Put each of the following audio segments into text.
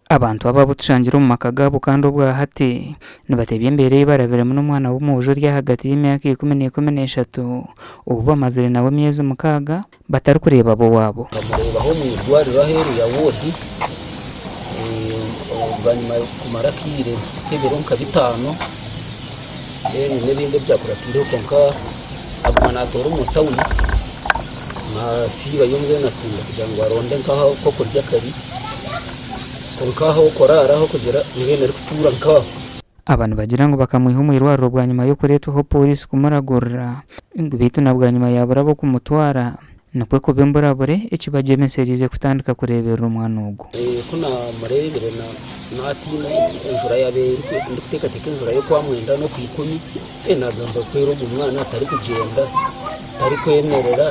Abantu aba abu tushangire omu maka gaabo kandi obwa hati nibatebya embeera ei barabiremu n'omwana w'omwojo ori ahagati y'emyaka 10 na 13 ou bamazire nawe emyezi 6 batarikureeba ab'owaabo. Nkamureebaho omu irwariro aheeru ya woodi bwanyima y'okumara akaire k'ebiro nka 5 then n'ebindi ebyakuratiireho kwonka aguma naatoora omu tawuni nasiibayo mbwenu atuura kugira ngu aronde nk'akokurya kari kwonka ah'okuraara ah'okugira mbwenu arikutuura nk'aho. Aba nibagira ngu bakamwiha omu irwariro bwanyima y'okureetwaho pooriisi kumuragurira ngu beitu na bwanyima yaabura ab'okumutwara nikwo kuba emburabure ekibagyemesereize kutandika kureeberera omwana ogu. Ku naamureebire naatiina enjura yaabaire ndikuteekateeka enjura y'okwamwenda n'okwikumi naagamba kwera ogu mwana tarikugyenda, tarikwemerera,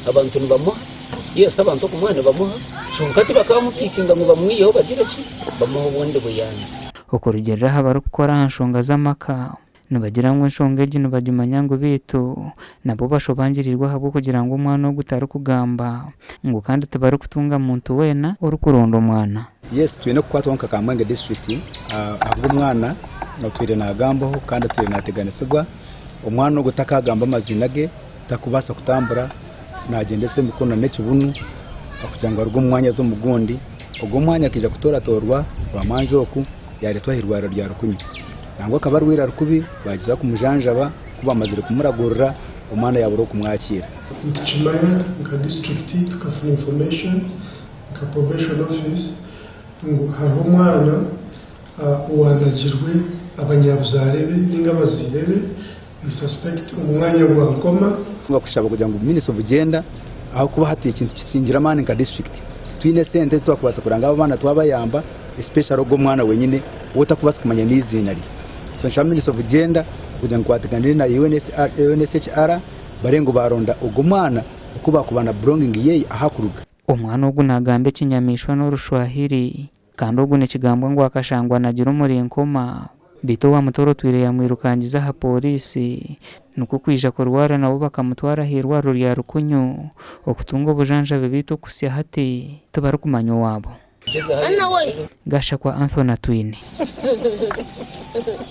abantu nibamuha, yes abantu okumuha nibamuha kwonka tibakamupiikinga ngu bamwiheho bagire ki, bamuhe obundi buyambi. Okurugiirira aha barikukora aha nshonga z'amaka, nibagira ngu enshonga egi nibagimanya ngu beitu nabo bashobangirirwe ahabw'okugira ngu omwana ogu tarikugamba ngu kandi tibarikutunga muntu weena orikuronda omwana. Yes, twine kukwatwaho nka Kamwenge district ahabw'omwana otwire nagambaho kandi atwire nateganisibwa. Omwana ogu takagamba amaziina ge, takubaasa kutambura, nagyendesa emikono n'ekibunu kugira ngu aruge omu mwanya aze omu gundi. Ogwo omwanya akaija kutoratorwa Rwamanja oku yareetwa aha irwariro rya Rukunyu. Nangwa akaba arwaire ari kubi, bagyezaho kumujanjaba, ku bamazire kumuragurira omwana yabura ow'okumwakiira. Nitukimanya nka disiturikiti tukafuna information nka probation office ngu hariho omwana owanagirwe abanyabuzaare be ninga abazaire be, we suspect omu mwanya gwa Nkoma. Kushaba kugira ngu Ministry of Gender ahakuba hati ekintu kisingire amaani nka district titwine sente ezi twakubaasa kuranga abo abaana twabayamba, especially ogwo omwana wenyine ou otakubaasa kumanya n'iziina rye. So nshaba Ministry of Gender kugira ngu ekwataganire na UNHCR barebe ngu baronda ogwo mwana oku bakuba na belonging yeye ahakuruga. Omwana ogu naagamba ekinyamaishwa n'orushwahiri kandi ogu nikigambwa ngu akashangwa anagira omuri Nkoma beitu owamutoora otwire yamwirukangiza aha pooriisi nikwo kwija kurwara nabo bakamutwara aha irwariro rya Rukunyu okutunga obujanjabi beitu okuhitsya hati tibarikumanya owaabo. Gashakwa Anthony Atwine.